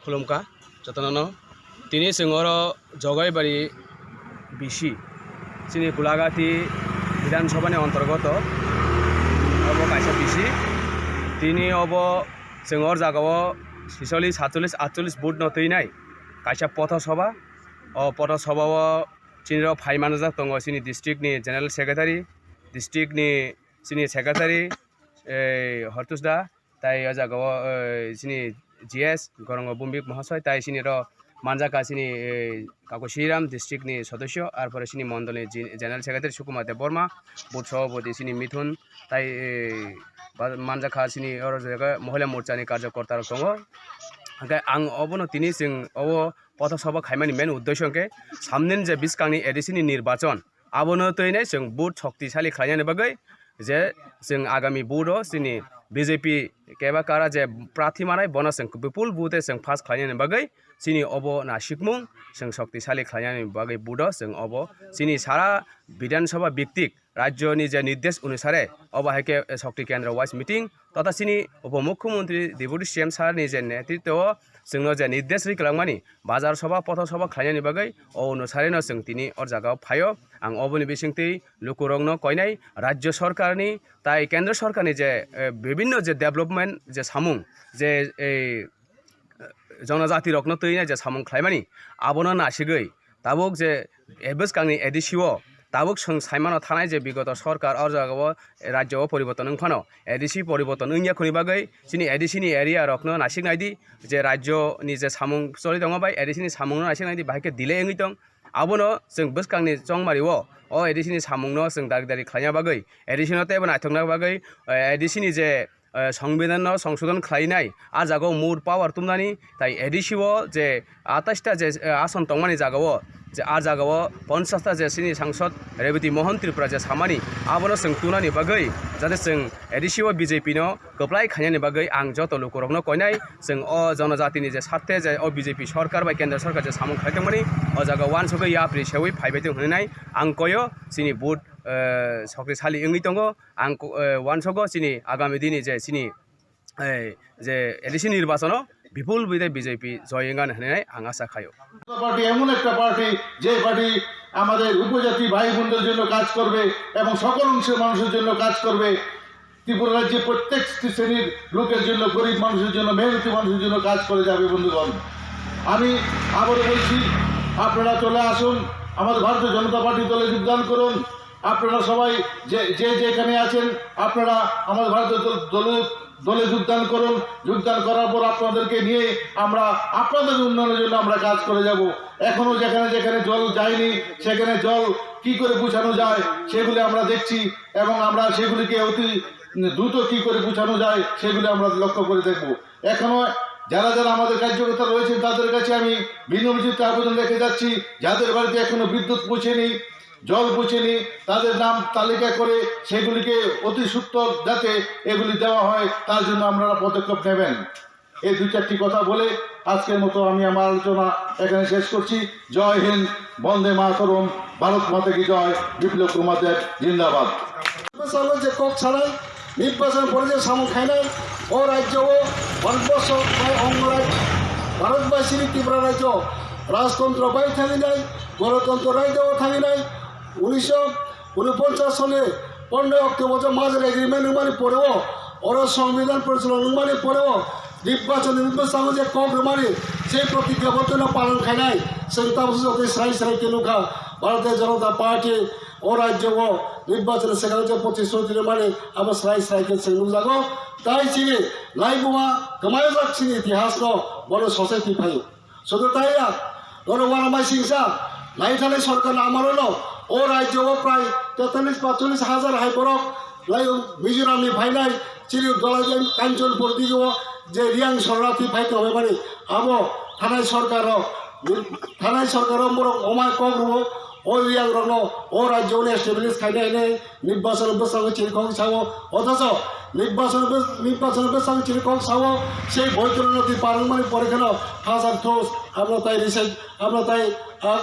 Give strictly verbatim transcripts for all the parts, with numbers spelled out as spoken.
Khulumkha jotono no. Tini chwng oro Jogaibari B C, chini Gulagati Bidhan Sabha ni antargoto obo kaisa B C. Tini obo chwng or jagao sisoli, satcholish, atcholish vote no twinai kaisa Potho Sabha. O Potho Sabha o chini rok phai manajak tongo chini district ni General Secretary, district ni chini Secretary, eh, Hortus da, tai o jaga o, eh, chini G S Gorongo Bumbik Mohasoi, tai chini ro manjaka chini, eh, Kaku Sriram district ni sodosyo, ar pore chini mondol ni Gen-, General Secretary Sukumar Debbarma, Booth Sabhapati chini Mithun, tai, eh, ba-, manjakha chini oro jaga Mohila Morcha ni karjokorta rok tongo. Hwnkhe ang obono tini chwng obo Potho Sabha khaimani main uddesho hwnkhe samnin je bwskangni A D C ni nirbachon, abono twinai chwng vote shoktisali khlainani bagwi je chwng agami vote o chini B J P keba kara je prathi manai bono chwng bipul vote chwng pass khlainani bagwi chini obo nasikmung chwng shoktisali khlainani bagwi vote o chwng obo chini sara Bidhan Sabha biktik rajyoni je nirdesh onusare obo hai khe shokti kendra wise meeting tata chini Upo Mukhyamantri Deputy C M sir ni je netritwo o chwngno je nirdesh rwi kwlangmani Bazar Sabha, Potho Sabha khlainani bagwi o onusareno chwng tini o jagao phaio. Ang oboni bisingtwi lukurokno koinai Rajya Sarkarni tai Kendra Sarkarni je, eh, bibhinno je development je samung je, eh, jonojatirokno twinai je samung khlaimani abono nasigwi tabuk je, eh, bwskangni A D C o tabuk chwng saimano thanai je bigoto sarkar o jagao rajyo o poriborton wng phano A D C poriborton wngya khoni bagwi chini A D C ni area rokno nasiknai di je rajyo ni je samung choli tongo bai A D C ni samungno nasiknai di bahai khe delay wngwi tong. Abono chwng bwskangni chongmari o, o A D C ni samungno chwng darik darik khlaina bagwi, A D C no teibo naithokna bagwi, eh, A D C ni je, eh, Songbidanno songsodon khlainai, a jagao more power tumnani, tai A D C o je atais ta je, eh, ason tongmani jagao, je a jagao ponchash ta je chini sangsod Rebati Mohan Tripura je samani, abono chwng tunani bagwi, jate chwng A D C o B J P no kwplai khainani bagwi ang joto lukurokno koinai, chwng o jonojatini je sarthe je o B J P sarkar bai kendra sarkar je samung khlai tongmani, o jaga uansugwi yapri seui phaibai tong hwnwi nai ang koio, chini vote, eh, shoktisali wngwi tongo, ang ko-, eh, uansugo chini agami dini je chini, eh, je A D C nirbachono bipul bwide B J P joy wngani hwnwi nai ang acha khaio. Party এমন একটা পার্টি, যে পার্টি আমাদের উপজাতি ভাই বোনদের জন্য কাজ করবে এবং সকল অংশের মানুষের জন্য কাজ করবে। ত্রিপুরা রাজ্যে প্রত্যেক শ্রেণীর লোকের জন্য, গরিব মানুষের জন্য, মেহনতি মানুষের জন্য কাজ করে যাবে বন্ধুগণ। আমি আবারও বলছি, আপনারা চলে আসুন, আমাদের ভারতীয় জনতা পার্টি দলে যোগদান করুন। আপনারা সবাই যে, যে যেখানে আছেন, আপনারা আমাদের ভারতীয় দল, দল, দলে যোগদান করুন। যোগদান করার পর আপনাদেরকে নিয়ে আমরা আপনাদের উন্নয়নের জন্য আমরা কাজ করে যাব। এখনো যেখানে যেখানে জল যায়নি, সেখানে জল কি করে পৌঁছানো যায়, সেগুলি আমরা দেখছি এবং আমরা সেগুলিকে অতি দ্রুত কি করে পৌঁছানো যায়, সেগুলি আমরা লক্ষ্য করে দেখব। এখনো যারা যারা আমাদের কার্যকর্তা রয়েছেন, তাদের কাছে আমি বিনম্র চিত্তে আবেদন রেখে যাচ্ছি, যাদের বাড়িতে এখনো বিদ্যুৎ পৌঁছেনি, জল পৌঁছেনি, তাদের নাম তালিকা করে সেগুলিকে অতি সত্বর যাতে এগুলি দেওয়া হয়, তার জন্য আপনারা পদক্ষেপ নেবেন। এই দুই চারটি কথা বলে আজকের মতো আমি আমার আলোচনা এখানে শেষ করছি। জয় হিন্দ, বন্দে মাতরম, ভারত মাতা কি জয়, বিপ্লব কুমার দেব জিন্দাবাদ। Salo je kok sanai, nirbachon pore je samung khainai, o rajyo o Bharatborsho bai ongo raj-, Bharatbasini Tripura rajyo rajtontro bai thanginai, gonotontro rajyo o thanginai, unisho unoponchas sale pondroi October je merger agreement wngmani poreo, oro Songbidan procholon wngmani poreo, nirbachon ni bwskango je kok rwmani, je protigya boddhano palon khainai, chwng tabukhe jotoi srai srai khe nukha, Bharatiya Janata Party o rajyo o nirbachon ni swkang je protisruti rwmani, abo srai srai khe chwng nukjago. Tai chini laibuma kwmaijak chini itihasno bono society phaio. Sudu taiya, oro uanama singsa, naithanai sorkar ni amalono, o rajyo o prai tetallis patallis hajar hai borok, lai Mizoram ni phainai, chini Dolaijang Kanchanpur dige o je Reang sornarthi phai tongmani, abo thanai sorkar o, thanai sorkar o borok omai kok rwo, o Reang rokno, o rajyo no establish khainai hinwi, Nirbachon bwskango chirikhok sao, othocho nirbachon bws-, nirbachon bwskango chirikhok sao, sei boitrano twi parwngmani pore kheno hachal thus, amno tai resign, amno tai, ah,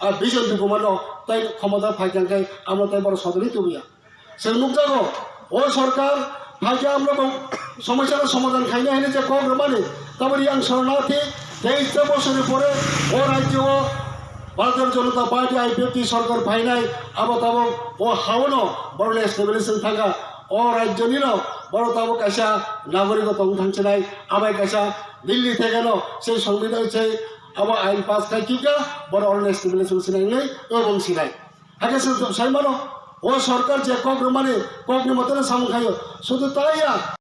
ah, Bijon Debbarmano tai khomota phaikha khe amno tai borok sodorwi tubuya. Chwng nukjago, o sorkar phaikhe amno bo somosyano somadhan khaina hinwi je kok rwmani, Taboni yang sornathi teis bosorni pore o rajyo o Bharatiya Janata Party, I P F T sorkar phainai, abo tabok o haono borok establish wng thangkha. O rajyonino borok tabok kaisa nagorik tong thangsinai, abai kaisa Delhi thekeno se songbidhan se abo ain pass khai kipka, borok oro establish wngsinai hinwi o wngsinai. Hakhe se sai mano, o sorkar je kok rwmani, kokni motono samung khaio, sudu taiya.